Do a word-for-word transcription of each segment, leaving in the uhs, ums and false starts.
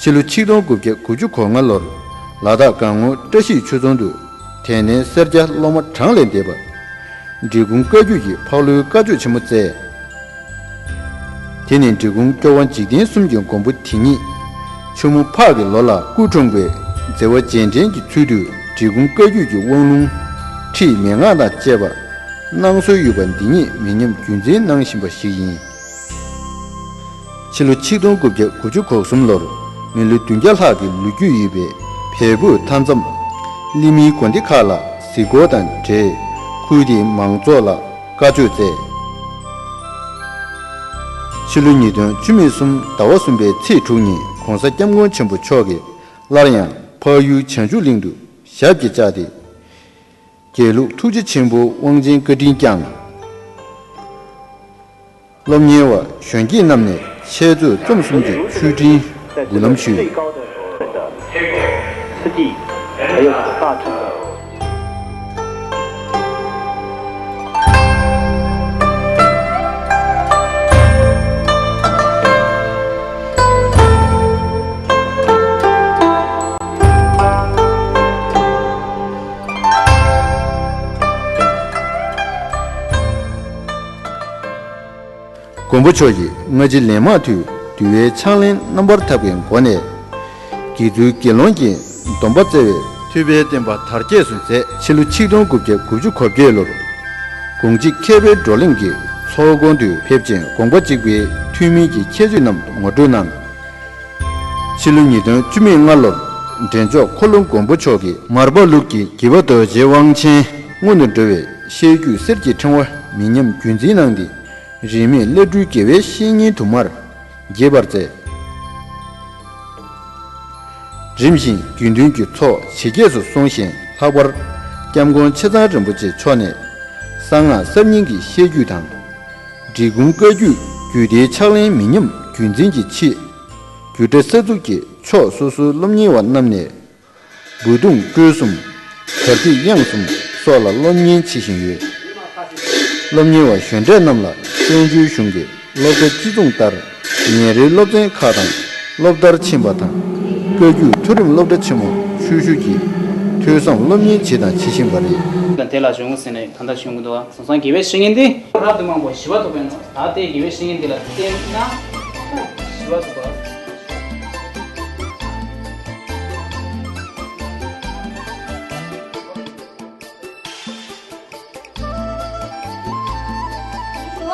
ཕྱི་ལོ་ཆིག་སྟོང་དགུ་བརྒྱ་དགུ་བཅུ་གོ་ལྔ་ལོར་ལ་དྭགས་སྒང་དབུ་བཀྲ་ཤིས་ཆོས་རྫོང་དུ་དད་ལྡན་སེར་སྐྱ་སློབ་མ་གྲངས་ལས་འདས་པ། འབྲི་གུང་བཀའ་བརྒྱུད་ཀྱི་ཕག་ལོའི་བཀའ་ཆོས་ཆེན་མོ་བསྩལ། དེ་ནི་འབྲི་གུང་སྐྱོབ་དབང་འཇིག་རྟེན་གསུམ་གྱི་མགོན་པོ་དེ་ཉིད་ཆུ་མོ་ཕག་གི་ལོ་ལ་སྐུ་འཁྲུངས་པའི་མཛད་པ་རྗེས་དྲན་གྱི་ཚུལ་དུ་འབྲི་གུང་བཀའ་བརྒྱུད་ཀྱི་དབང་ལུང་ཁྲིད་མན་ངག་དང་བཅས་པ་གནང་སྲོལ་ཡོད་པ་འདི་ཉིད་མི་ཉམས་རྒྱུན་འཛིན་གནང་བཞིན་པ་ཞིག་ཡིན། ཕྱི་ལོ་ཆིག་སྟོང་དགུ་བརྒྱ་དགུ་བཅུ་གོ་གསུམ་ལོར་མི་ལོ་བདུན་བརྒྱ་ལྷག་གི་ལོ་རྒྱུས་ཡོད་པའི་བལ་པོའི་མཐའ་མཚམས་གླིང་མིའི་དགོན་སྡེ་ཁག་ལ་གཟིགས་སྐོར་དང་འབྲེལ་ཁུལ་དེའི་མང་ཚོགས་ལ་བཀའ་ཆོས་བསྩལ། ཕྱི་ལོ་ཉིས་སྟོང་བཅུ་མེད་གསུམ་ཟླ་བ་གསུམ་པའི་ཚེས་དྲུག་ཉིན་༸གོང་ས་༸སྐྱབས་མགོན་ཆེན་པོ་མཆོག་གིས་སླར་ཡང་འཕགས་ཡུལ་བྱང་ཆུབ་གླིང་དུ་ཞབས་ཀྱིས་བཅགས་ཏེ། དགེ་ལུགས་ཐུགས་རྗེ་ཆེན་པོ་དབང་ཆེན་བཀའ་དྲིན་བསྐྱངས། སློབ་གཉེར་བ་གཞོན་སྐྱེས་རྣམས་ནས་འཆད་རྩོད་རྩོམ་གསུམ་གྱི་ཆོས་འབྲེལ་འབུལ་ལམ་ཞུས། མགོན་པོ་མཆོག་གིས་སྔ་ཕྱི་ལན་མང་དུ་འདུལ་བའི་ཕྱག་ལེན་རྣམ་པར་ཐར་པའི་སྒོ་ནས། དགེ་ཚུལ་དགེ་སློང་གི་སྡོམ་པ་བསྩལ་བའི་ཐུབ་པའི་བསྟན་པ་དར་རྒྱས་སུ་མཛད། ཕྱི་ལོ་ཆིག་སྟོང་དགུ་བརྒྱ་དགུ་བཅུ་གོ་བརྒྱད་ལོར་དགོངས་གཅིག་མཁས་པའི་བགྲོ་གླེང་གི་ཚོགས་ཁང་དུ་ཕེབས་ཀྱིན་དགོངས་པ་གཅིག་པའི་ཐུན་མིན་གྱི་ཁྱད་ཆོས་རྣམས་ངོ་སྤྲོད་གནང་། ཕྱི་ལོ་ཉིས་སྟོང་བཅུ་མེད་ལྔ་ལོར་འབྲས་ལྗོངས་འཁོར་ལོ་མགོན་པོ་མཆོག་གིས་མར་པ་ལུགས་ཀྱི་དགྱེས་པ་རྡོ་རྗེའི་དབང་ཆེན་སྔོན་དུ་འགྲོ་བའི་བཤད་རྒྱུད་གསེར་གྱི་ཕྲེང་བ་མི་ཉམས་རྒྱུན་འཛིན་གནང་སྟེ། རིས་མེད་བླ་སྤྲུལ་དགེ་བའི་བཤེས་གཉེན་དུ་མར་རྒྱས་པར་མཛད། རིམ་བཞིན་དགེ་འདུན་གྱི་ཚོགས་ཇེ་རྒྱས་སུ་སོང་ཞིང་། ལྷག་པར་སྐྱབས་མགོན་ཆེ་ཚང་རིན་པོ་ཆེ་མཆོག་ནས་གསང་སྔགས་གསར་རྙིང་གི་བཤད་རྒྱུད་དང་། འབྲི་གུང་བཀའ་བརྒྱུད་རྒྱུད་སྡེའི་ཕྱག་ལེན་མི་ཉམས་རྒྱུན་འཛིན་གྱི་ཆེད། རྒྱུད་གྲྭ་གསར་འཛུགས་ཀྱིས་ཕྱོགས་སོ་སོའི་སློབ་གཉེར་བ་རྣམས་ནས། འབུ་དུང་སྤྲོས་གསུམ། གར་ཐིག་དབྱངས་གསུམ་སོགས་ལ་སློབ་གཉེར་བྱེད་བཞིན་ཡོད། སློབ་གཉེར་བ་གཞོན་གྲས་རྣམས་ལ་བཙན་བྱོལ་གཞུང་གི་སློབ་གྲྭ་སྤྱི་མཚུངས་ལྟར་ཉིན་རེའི་སློབ་ཚན་ཁག་དང་སློབ་མཐར་ཕྱིན་པ་དང་བཀའ་བརྒྱུད་མཐོ་རིམ་སློབ་གྲྭ་ཆེན་མོ་ཆུ་ཤུར་གྱིས་ཐོས་བསམ་སློབ་གཉེར་བྱས་དང་བྱེད་བཞིན་པ་རེད། དེ་ལ་བྱུང་ཟེར་ནས་ད་ལྟ་བྱུང་གི་འདུག་བ། ཟང་ཟང་དགེ་བའི་བཤེས་གཉེན་འདི་རབ་ཏུ་མང་པོ་ཞི་བ་ཐོབ་པའི་ནང་ད་ལྟའི་དགེ་བའི་བཤེས་གཉེན་འདི་ལ་བརྟེན་ན་ཞི་བ་ཐོབ་པ།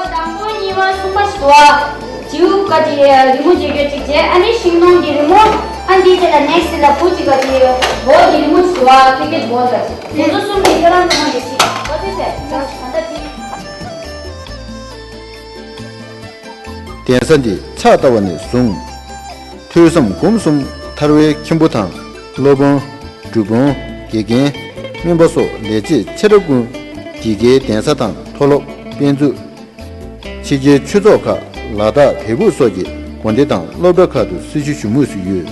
དང་པོ་གཉིས་པ་གསུམ་པ་ཞིག་འདུག་བ། བྱིའུ་ཀ་ཅིག་རི་མོ་བྱེད་རྒྱུ་ཅིག་བྱས། ཨ་ནི་ཤིང་སྡོང་གི་རི་མོ། ཨ་འདིའི་རྗེས་ལ་next་ལ་བུ་ཅིག་ག་ཅིག་འོ་གི་རི་མོ་ཞིག་འདུག་བ། ཁྱེད་ཀྱིས་འོ་ད་ཅིག་དེ་ཚོ་གསུམ་གྱི་ཁྱོད་རང་ཚོ་མ་ཡེ་ཤེས་འོ་དེ་ཟེར་ད་ལྟ་དེ། གདན་ས་འདི་ཕྱག་བཏབ་པ་ནས་བཟུང་། ཐོས་བསམ་སྒོམ་གསུམ་ཐར་བའི་མཁན་པོ་དང་སློབ་དཔོན། སྒྲུབ་དཔོན། དགེ་རྒན། སྨན་པ་སོགས་ལས་བྱེད་ཆེ་ཕྲ་ཀུན་འདི་གའི་གདན་ས་དང་མཐོ་སློབ། དཔེ་མཛོད། ཕྱི་རྒྱལ་ཆོས་ཚོགས་ཁག་ལ་དྭགས་བལ་ཕུག་སོགས་ཀྱི་དགོན་སྡེ་དང་སློབ་གྲྭ་ཁག་ཏུ་སྲི་ཞུ་ཞུ་མུས་སུ་ཡོད།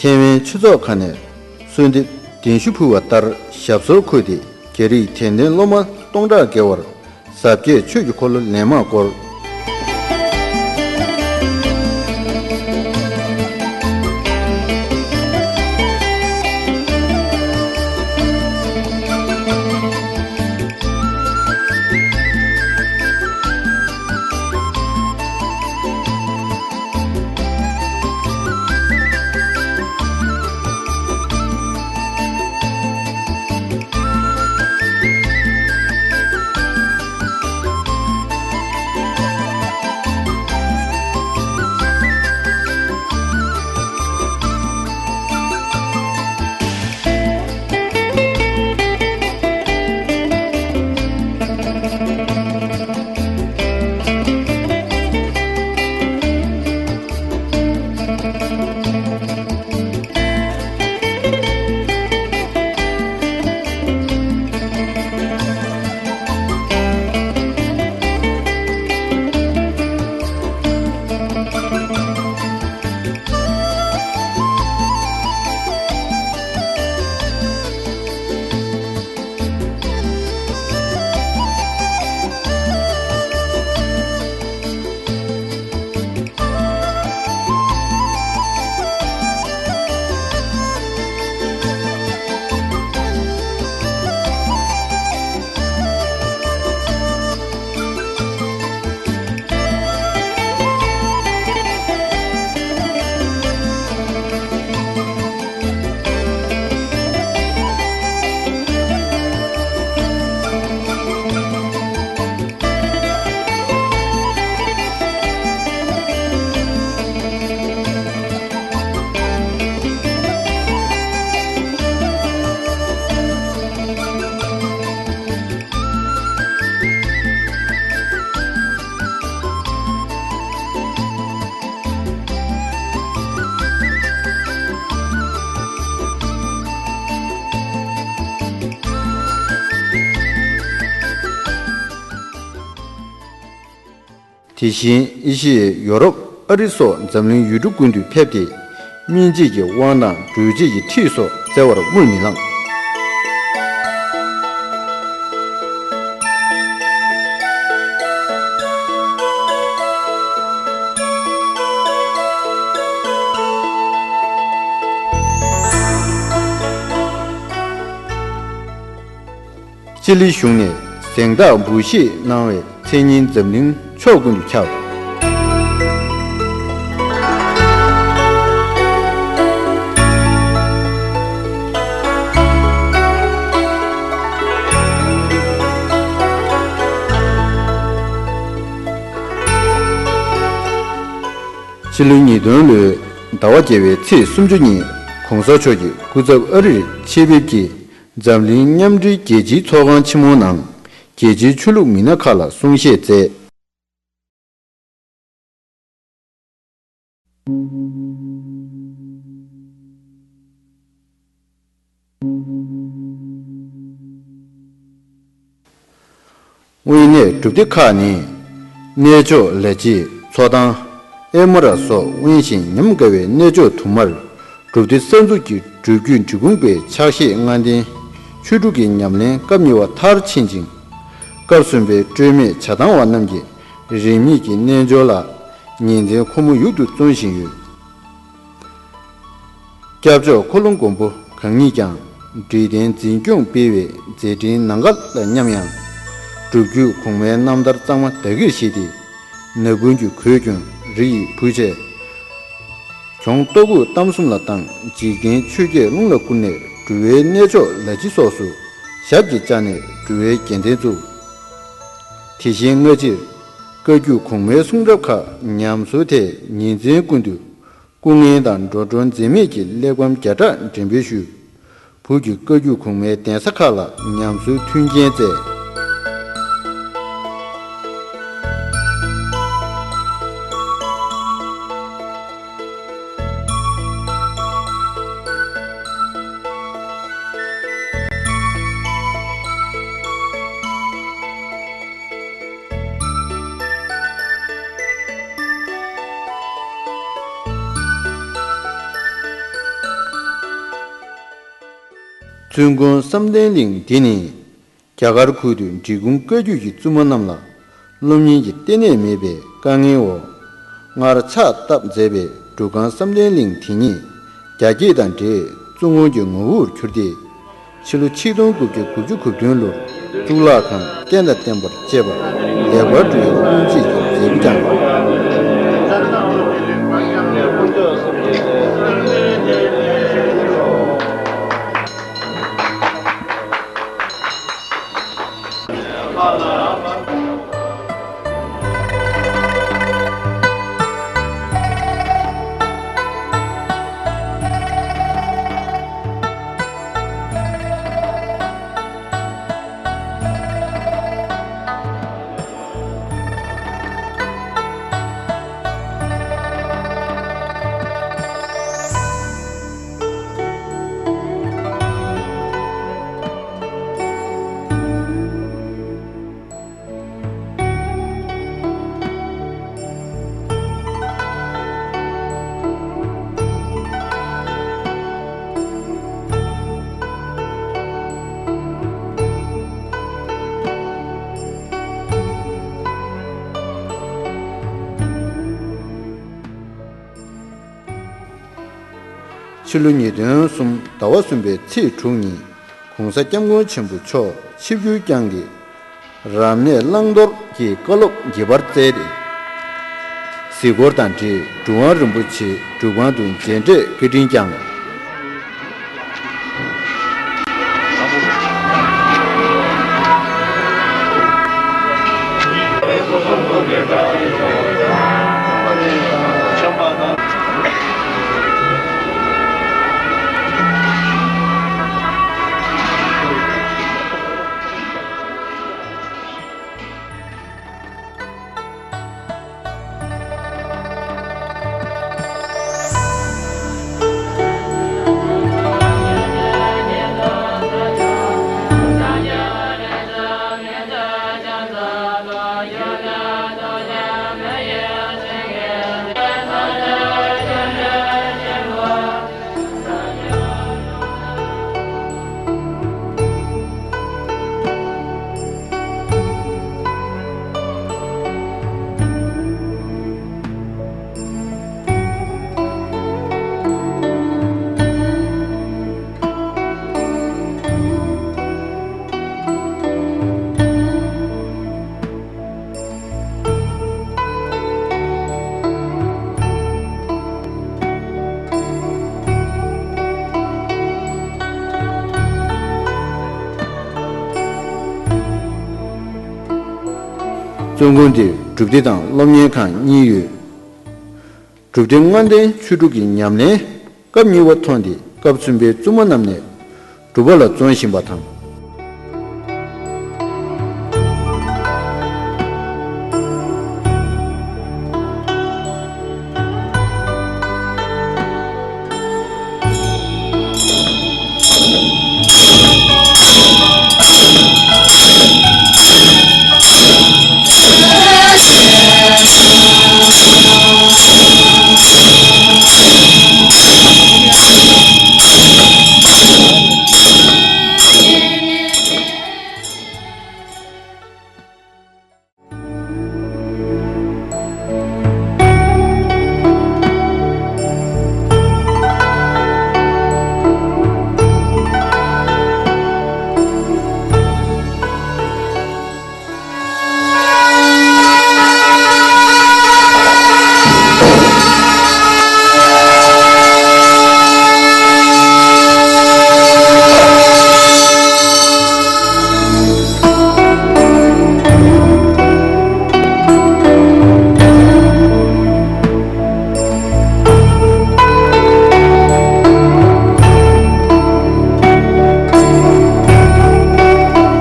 ཐེ་ཝན་ཆོས་ཚོགས་ཁག་ནས་གསོལ་འདེབས་གདན་ཞུ་ཕུལ་བ་ལྟར་ཞབས་སོར་འཁོད་དེ་རྒྱ་རིགས་དད་ལྡན་སློབ་མ་སྟོང་ཕྲག་བརྒལ་བར་ཟབ་རྒྱས་ཆོས་ཀྱི་འཁོར་ལོ་ལན་མང་བསྐོར། དེ་བཞིན་ཨེ་ཤི་ཡའི་ཡོ་རོབ། ཨ་རི་སོགས་འཛམ་གླིང་ཡུལ་གྲུ་ཀུན་ཏུ་ཕེབས་ཏེ། སྨིན་བྱེད་ཀྱི་དབང་དང་སྒྲོལ་བྱེད་ཀྱི་ཁྲིད་སོགས་བསྩལ་བར་སྨོས་མི་ལང་། ཅི་ལི་གཞུང་ནས་གཟེངས་རྟགས་འབུལ་བཞེས་གནང་བའི་མཚན་སྙན་འཛམ་གླིང་ཕྱོགས་ཀུན་ཏུ་ཁྱབ། ཕྱི་ལོ་ཉིས་སྟོང་ལོའི་ཟླ་བ་བརྒྱད་པའི་ཚེས་སུམ་ཅུ་ཉིན་༸གོང་ས་མཆོག་གི་སྐུ་ཚབ་ཨ་རིར་ཆེད་ཕེབས་ཀྱིས་འཛམ་གླིང་མཉམ་འབྲེལ་རྒྱལ་སྤྱིའི་ཚོགས་ཁང་ཆེན་མོའི་ནང་རྒྱལ་སྤྱིའི་ཆོས་ལུགས་མི་སྣ་ཁག་ལ་གསུང་བཤད་མཛད། དངོས་གནས་སྒྲུབ་སྡེ་ཁག་ནི། གནས་མཆོག་ལ་རྗེ་མཚོ་ཐང་། ཨེ་མོ་ར་སོགས་དབེན་ཞིང་ཉམས་དགའ་བའི་གནས་མཆོག་དུ་མར་སྒྲུབ་སྡེ་གསར་འཛུགས་ཀྱི་སྒྲུབ་བརྒྱུད་འབྲི་གུང་པའི་ཕྱག་བཞེས་ལྔ་ལྡན་ཆོས་དྲུག་གི་ཉམས་ལེན་སྐབས་གཉིས་པ་མཐར་ཕྱིན་ཅིང་། སྐབས་གསུམ་པའི་སྤྲོས་མེད་བྱ་བཏང་བ་རྣམས་ཀྱི་རིམ་གཉིས་ཀྱི་རྣལ་འབྱོར་ལ་ཉིན་མཚན་ཁོ་མོ་ཡུག་ཏུ་བརྩོན་བཞིན་ཡོད། སྐྱབས་མཆོག་འཁོར་ལོ་མགོན་པོ་གང་ཉིད་ཀྱང་འབྲས་ལྡན་འཛིན་སྐྱོང་སྤེལ་བའི་མཛད་འཕྲིན་ནམ་མཁའ་ལ་མཉམ་ཡང་། སྒྲུབ་བརྒྱུད་གོང་མའི་རྣམ་ཐར་གཙང་མ་བདག་གིར་བཞེས་ཏེ། ན་བུན་གྱི་གོས་གྱོན་རི་ཡི་བུ་ཆས། གྱོང་ལྟོ་གོས་གཏམ་གསུམ་ལ་བཏང་། འཇིག་རྟེན་ཆོས་བརྒྱད་རླུང་ལ་བསྐུར་ནས་འགྲོ་བའི་གནས་མཆོག་ལ་རྗེ་སོགས་སུ་ཞབས་ཀྱིས་བཅགས་ནས་འགྲོ་བའི་རྒྱལ་མཚན་བཙུགས། དེ་བཞིན་སྔ་ཕྱིར་བཀའ་བརྒྱུད་གོང་མའི་གསུང་རབ་ཁག་ཉམས་གསོའི་ཐད་ཉིན་མཚན་ཀུན་ཏུ་སྐུ་ངལ་དང་འགྲོ་གྲོན་འཛེམས་མེད་ཀྱི་གླེགས་བམ་བརྒྱ་ཕྲག་འགྲེམས་སྤེལ་ཞུས། བོད་ཀྱི་བཀའ་བརྒྱུད་གོང་མའི་གདན་ས་ཁག་ལ་ཉམས་གསོའི་མཐུན་རྐྱེན་བསྩལ། ཚུལ་མགོན་བསམ་གཏན་གླིང་འདི་ནི། རྒྱ་གར་ཁུལ་དུ་འབྲི་གུང་བཀའ་བརྒྱུད་ཀྱི་བཙུན་མ་རྣམས་ལ་སློབ་གཉེར་གྱི་ལྟེ་གནས་མེད་པའི་དཀའ་ངལ་འོག་སྔར་ཕྱག་བཏབ་མཛད་པའི་སྒྲུབ་ཁང་བསམ་གཏན་གླིང་དེ་ཉིད་རྒྱ་སྐྱེད་དང་འབྲེལ་བཙུན་དབང་གི་ངོ་བོར་གྱུར་ཏེ། ཕྱི་ལོ་ཆིག་སྟོང་དགུ་བརྒྱ་དགུ་བཅུ་གོ་བདུན་ལོར་གཙུག་ལག་ཁང་རྟེན་དང་བརྟེན་པར་བཅས་པ་ལེགས་པར་གྲུབ་པའི་སྐུ་མཆེད་ཀྱི་མཛད་པ་བསྐྱངས། ཕྱི་ལོ་ཉིས་སྟོང་གསུམ་ཟླ་བ་གསུམ་པའི་ཚེས་དྲུག་ཉིན་༸གོང་ས་༸སྐྱབས་མགོན་ཆེན་པོ་མཆོག་ཆིབས་བསྒྱུར་བསྐྱངས་ཏེ། རབ་གནས་བླང་དོར་གྱི་བཀའ་སློབ་བགྱིས་པར་བསྩལ་ཏེ། གཟིགས་སྐོར་དང་འབྲེལ་གྲུབ་དབང་རིན་པོ་ཆེའི་སྒྲུབ་ཁང་དུ་མཇལ་འཕྲད་བཀའ་དྲིན་བསྐྱངས། སྟོན་ཁུངས་དེར་སྒྲུབ་སྡེ་དང་སློབ་གཉེར་ཁང་གཉིས་ཡོད། སྒྲུབ་སྡེ་ལྔ་ལྡན་ཆོས་དྲུག་གི་ཉམས་ལེན་སྐབས་གཉིས་པ་ཐོན་ཏེ། སྐབས་གསུམ་པའི་བཙུན་མ་རྣམས་ནས་སྒྲུབ་པ་ལ་བརྩོན་བཞིན་པ་དང་།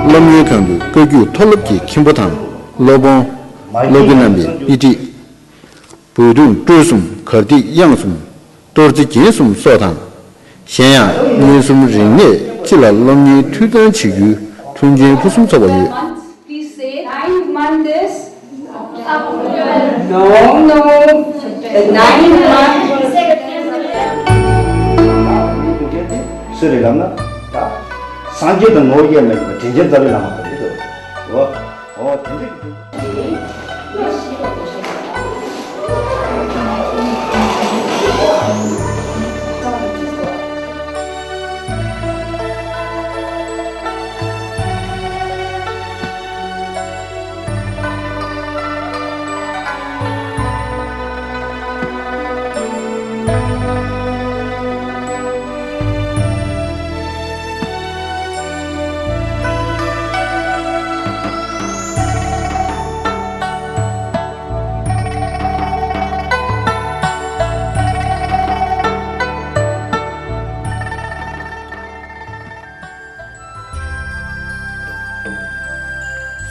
སློབ་གཉེར་ཁང་དུ་བཀའ་བརྒྱུད་མཐོ་སློབ་ཀྱི་མཁན་པོ་དང་། སློབ་དཔོན། སློབ་དགེ་རྣམ་པའི་དཔེ་ཁྲིད། བོད་དུང་སྤྲུལ་གསུམ། གར་སྟེགས་དབྱངས་གསུམ། གཏོར་རྩེ་རྒྱན་གསུམ་སོགས་དང་། གཞན་ཡང་མངོན་སུམ་རིག་གནས་སྤྱི་ལ་སློབ་གཉེར་འཐུས་ཚང་བྱེད་རྒྱུའི་མཐུན་རྐྱེན་ཕུན་སུམ་ཚོགས་པ་ཡོད། Please say nine months. No, no. The nine months. སུ་རེད་ལབ་ན། ད་སངས་རྒྱས་དང་ངོ་བོ་དབྱེར་མེད་པའི་དྲིན་ཅན་རྩ་བའི་བླ་མ་དེ་རེད་དོ། འོ། འོ་དེ་འདྲ་གི།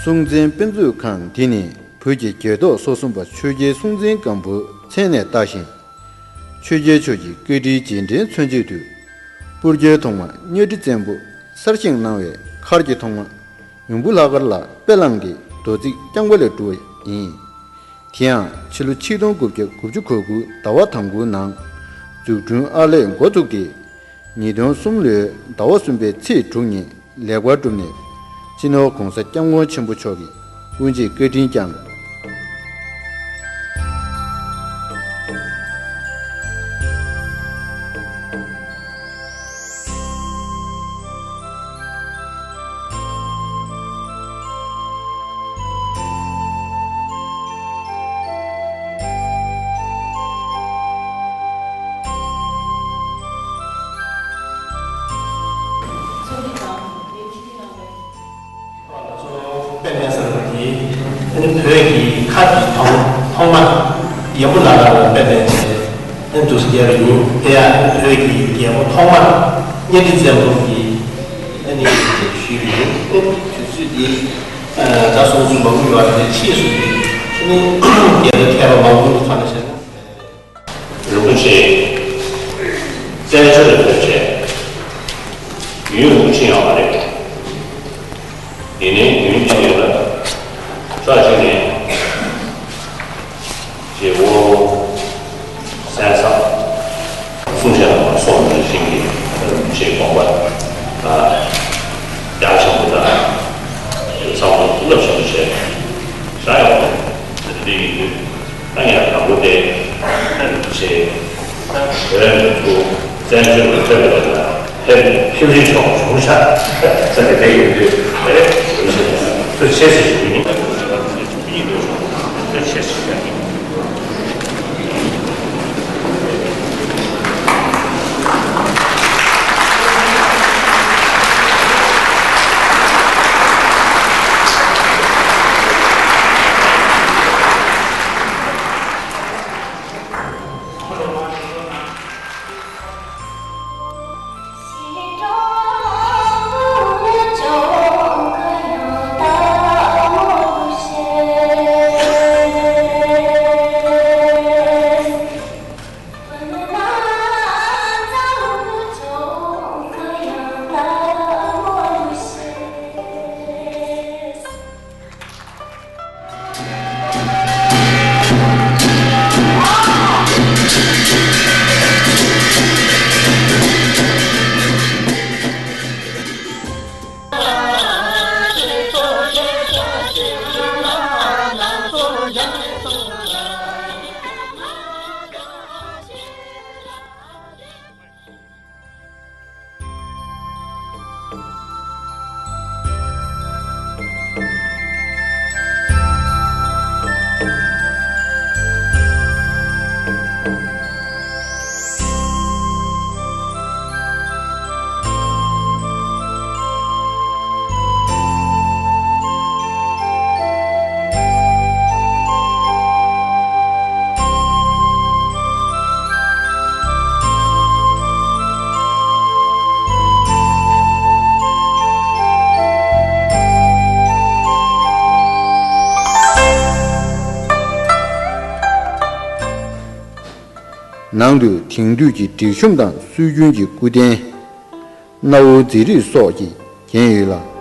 སྲོང་བཙན་དཔེ་མཛོད་ཁང་འདི་ནི་བོད་ཀྱི་རྒྱལ་ཐོག་སོ་གསུམ་པ་ཆོས་རྒྱལ་སྲོང་བཙན་སྒམ་པོའི་མཚན་ནས་བཏགས་ཤིང་། ཆོས་རྒྱལ་མཆོག་གི་བཀའ་དྲིན་རྗེས་དྲན་མཚོན་བྱེད་དུ། སྤུར་རྒྱལ་ཐོག་མ་གཉའ་ཁྲི་བཙན་པོ་གསར་བཞེངས་གནང་བའི་མཁར་གྱི་ཐོག་མ་ཡུམ་བུ་ལྷ་མཁར་ལ་དཔེ་བླངས་ཏེ་རྡོ་བརྩེགས་རྐྱང་པ་ལས་གྲུབ་པ་ཡིན། དེ་ཡང་ཕྱི་ལོ་ཆིག་སྟོང་དགུ་བརྒྱ་དགུ་བཅུ་གོ་དགུ་ཟླ་བ་དང་པོའི་ནང་འཛུགས་སྐྲུན་ཨར་ལས་འགོ་བཙུགས་ཏེ། ཉིས་སྟོང་གསུམ་ལོའི་ཟླ་བ་གསུམ་པའི་ཚེས་དྲུག་ཉིན་ལེགས་པར་གྲུབ་ནས། སྤྱི་ནོར་༸གོང་ས་༸སྐྱབས་མགོན་ཆེན་པོ་མཆོག་གིས་དབུ་འབྱེད་བཀའ་དྲིན་བསྐྱངས། ང་ཚོ་དཔེ་ལེན་ས་དེ་ཨ་ནི་བོད་ཀྱི་མཁར་གྱི་ཐོག་ཐོག་མ་ཡུམ་བུ་ལྷ་མཁར་ལ་དཔེ་ལེན་བྱས། ཨ་ནི་འདུག་སེ་བརྒྱབ་པ་ཡིན། དེ་ཡང་ཨ་ནི་བོད་ཀྱི་རྒྱལ་པོ་ཐོག་མ་གཉའ་ཁྲི་བཙན་པོ་གིས་ཨ་ནི་ཞུས་པ་ཡིན། ཨ་ནི་དུས་ཚོད་འདི་ཟླ་གསུམ་གསུམ་པ་དབུས་པ་དེ་ཕྱིས་སུ་དེ་ཨ་ནི་རྒྱལ་པོ་མཁས་པ་མང་པོ་གི་ཐོག་ནས་བཤད་ན། རིན་པོ་ཆེ་བཙན་བྱོལ་དུ་ཕེབས་བྱས། ཡུན་རིང་པོ་ཕྱིན་ཡོད་མ་རེད། ཡིན་ནའི་རྒྱུན་བསྐྱངས་ཡོད་ལ། ཕྱོགས་གཅིག་ནས་རྗེ་བོ་གསན་བསམ་གསུང་བཤད་གནང་བ་སོགས་རིན་པོ་ཆེའི་དགོངས་པ་རྒྱ་ཆེན་པོ་དང་། བསམ་བློ་རླབས་ཆེན་པོ་བྱས་བཞག་ཡོད་པ་རེད། དེ་འདྲ་ཡིན་དུས། ད་ཡང་དང་པོ་དེ་ཨ་ནི་ཆེ། བོད་མི་ཚོ་བཙན་བྱོལ་དུ་ཐོན་པའི་ལ་ཕེབས་ནས་ཕེབས་རིན་ཆོག་བྱུང་ཤག་ཟེར་ནས་དེ་ཡིན་དུས་དེ་རེད། ཚོ་ཆེ་ཟེར་ཞུ་གི་ཡིན། ཚོ་ཆེ་ཟེར་ཞུ་གི་ཡིན། ནང་དུ་དེང་དུས་ཀྱི་སྒྲིག་གཤོམ་དང་སྲོལ་རྒྱུན་གྱི་སྐུ་རྟེན། སྣ་བོ་མཛེས་རིས་སོགས་ཀྱིས་བརྒྱན་ཡོད་ལ།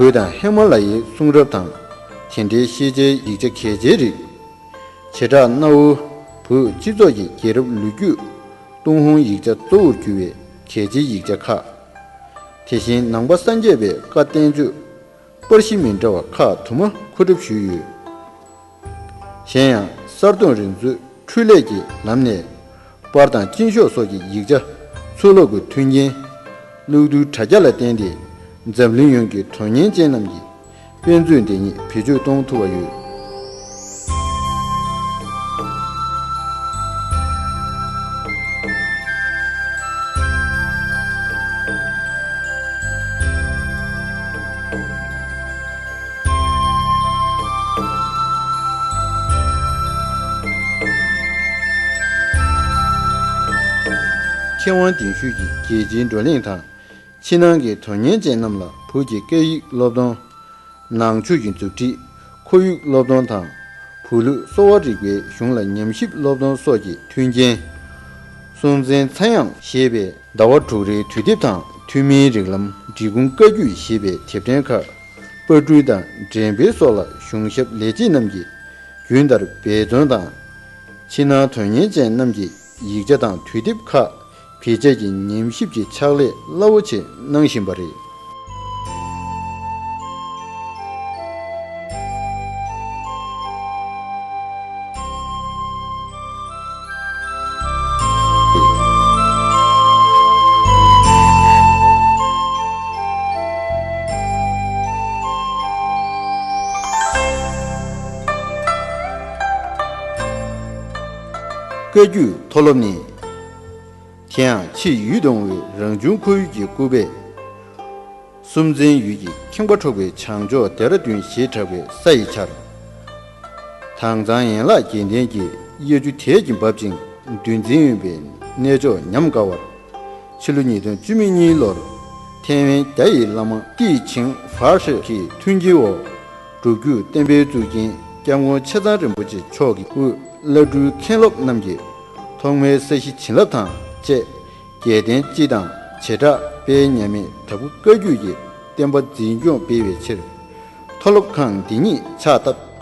བོད་དང་ཧི་མ་ལ་ཡའི་གསུང་རབ་དང་། དེ་འབྲེལ་ཤེས་བྱའི་ཡིག་ཆ་གལ་ཆེའི་རིགས། བྱེ་བྲག་སྣ་བོ། བོད་སྤྱི་ཚོགས་ཀྱི་རྒྱལ་རབས་ལོ་རྒྱུས། ཏུན་ཧོང་ཡིག་ཆ་གཙོ་བོར་གྱུར་བའི་གལ་ཆེའི་ཡིག་ཆ་ཁག། དེ་བཞིན་ནང་པ་སངས་རྒྱས་པའི་བཀའ་བསྟན་བཅོས། པར་གཞི་མི་འདྲ་བ་ཁག་དུ་མ་མཁོ་སྒྲུབ་ཞུས་ཡོད། གཞན་ཡང་གསར་གཏོད་རིག་མཛོད་འཕྲུལ་ལས་ཀྱི་ལམ་ནས། པར་དང་སྤྱིན་ཤོག་སོགས་ཀྱི་ཡིག་ཆ་ཚུར་ལོག་གི་མཐུན་རྐྱེན། གློག་རྡུལ་དྲ་རྒྱ་ལ་བརྟེན་ཏེ། འཛམ་གླིང་ཡོངས་ཀྱི་དོན་གཉེར་ཅན་རྣམས་ཀྱི་དཔེ་མཛོད་འདི་ཉིད་བེད་སྤྱོད་གཏོང་ཐུབ་པ་ཡོད། མཁས་དབང་གདན་ཞུས་ཀྱི་རྒྱལ་སྤྱིའི་བགྲོ་གླེང་དང་། ཕྱི་ནང་གི་དོན་གཉེར་ཅན་རྣམས་ལ་བོད་ཀྱི་སྐད་ཡིག་སློབ་སྟོན། ནང་ཆོས་ཀྱི་མཛུབ་ཁྲིད། ཁོར་ཡུག་སློབ་སྟོན་དང་། བོད་ལུགས་གསོ་བ་རིག་པའི་གཞུང་ལ་ཉམས་ཞིབ་སློབ་སྟོན་སོགས་ཀྱི་མཐུན་རྐྱེན། སྲོང་བཙན་ཚེ་དབྱངས་ཞེས་པའི་ཟླ་བ་དྲུག་རེའི་དུས་དེབ་དང་། ཐུན་མིན་རིགས་ལམ་འབྲི་གུང་བཀའ་བརྒྱུད་ཞེས་པའི་དེབ་ཕྲེང་ཁག། པར་སྐྲུན་དང་འགྲེམས་སྤེལ་སོགས་ལ་གཞུང་ཞབས་ལས་བྱེད་རྣམས་ཀྱིས་རྒྱུན་ལྟར་འབད་བརྩོན་དང་། ཕྱི་ནང་དོན་གཉེར་ཅན་རྣམས་ཀྱིས་ཡིག་ཆ་དང་དུས་དེབ་ཁག་བེད་སྤྱད་ཀྱིས་ཉམས་ཞིབ་ཀྱི་ཕྱག་ལས་རླབས་པོ་ཆེ་གནང་བཞིན་པ་རེད། བཀའ་བརྒྱུད་མཐོ་སློབ་ནས། དེ་ཡང་ཕྱིས་ཡུལ་དུ་འོང་བའི་རང་བྱུང་ཁོར་ཡུག་གི་སྐུ་པས། སུམ་རྩེན་ཡུལ་གྱི་ཁྱིམ་པ་འཁྲུགས་པའི་བྱང་ཕྱོགས་ལྡེ་ར་ལྡུན་ཞེས་གྲགས་པའི་ས་ཡི་ཆར། དྭངས་གཙང་ཡན་ལག་བརྒྱད་ལྡན་གྱི་གཡས་འཇུ་དལ་གྱིས་འབབ་ཅིང་འདུ་འཛི་ཡོད་པའི་གནས་མཆོག་ཉམས་དགའ་བར། ཕྱི་ལོ་ཉིས་སྟོང་བཅུ་མེད་གཉིས་ལོར་ཐའེ་ཝན་རྒྱ་ཡི་བླ་མ་ཏི་ཆིང་ཧྥ་ཧྲི་གི་མཐུན་རྐྱེན་འོག་སྒྲུབ་བརྒྱུད་བསྟན་པའི་གཙུག་རྒྱན་སྐྱབས་མགོན་ཆེ་ཚང་རིན་པོ་ཆེ་མཆོག་གི་དབུས་བླ་སྤྲུལ་མཁན་སློབ་རྣམས་ཀྱིས་ཐོག་མའི་ས་གཞི་བྱིན་རླབས་དང་བཅས། རྒྱལ་བསྟན་སྤྱི་དང་བྱེ་བྲག་དཔལ་མཉམ་མེད་དྭགས་པོ་བཀའ་བརྒྱུད་ཀྱི་བསྟན་པ་འཛིན་སྐྱོང་སྤེལ་བའི་ཕྱིར། མཐོ་སློབ་ཁང་འདི་ཉིད་ཕྱག་བཏབ།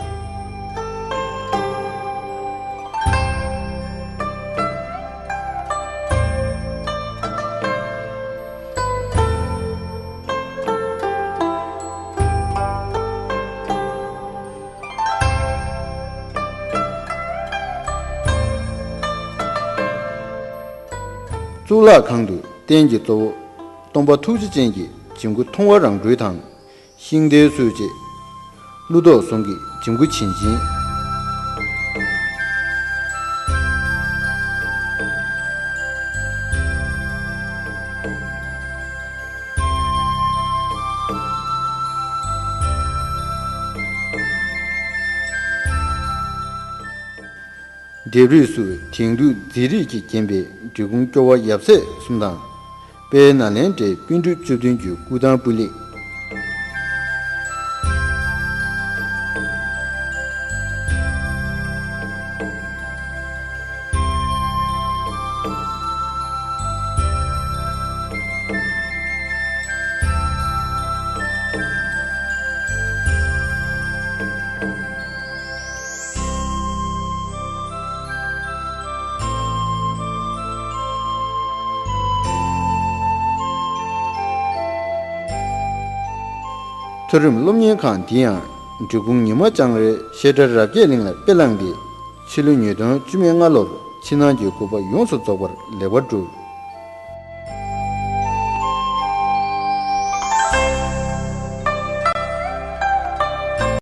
གཙུག་ལག་ཁང་དུ་རྟེན་གྱི་གཙོ་བོ་སྟོན་པ་ཐུགས་རྗེ་ཅན་གྱི་འཇིམ་སྐུ་མཐོང་བ་རང་གྲོལ་དང་། ཤིང་རྟའི་སྲོལ་འབྱེད། ཀླུ་ཐོག་ཟུང་གི་འཇིམ་སྐུ་བྱིན་ཅན། ལྡེབས་རིས་སུ་དེང་དུས་མཛེས་རིས་ཀྱིས་བརྒྱན་པའི་འབྲི་གུང་སྐྱོ་བ་ཡབ་སྲས་གསུམ་དང་། དཔལ་ནཱ་ལེནྡྲའི་པཎ་གྲུབ་བཅུ་བདུན་གྱི་སྐུ་ཐང་སྤུ་ལེགས། མཐོ་རིམ་སློབ་གཉེར་ཁང་འདི་ཡང་འབྲི་གུང་ཉི་མ་ལྕང་རའི་བཤད་གྲྭ་རབ་རྒྱས་གླིང་ལ་དཔེ་བླངས་ཏེ། ཕྱི་ལོ་ཉིས་སྟོང་བཅུ་མེད་ལྔ་ལོར་ཕྱི་ནང་གི་དགོས་པ་ཡོངས་སུ་རྫོགས་པར་ལེགས་པར་གྲུབ།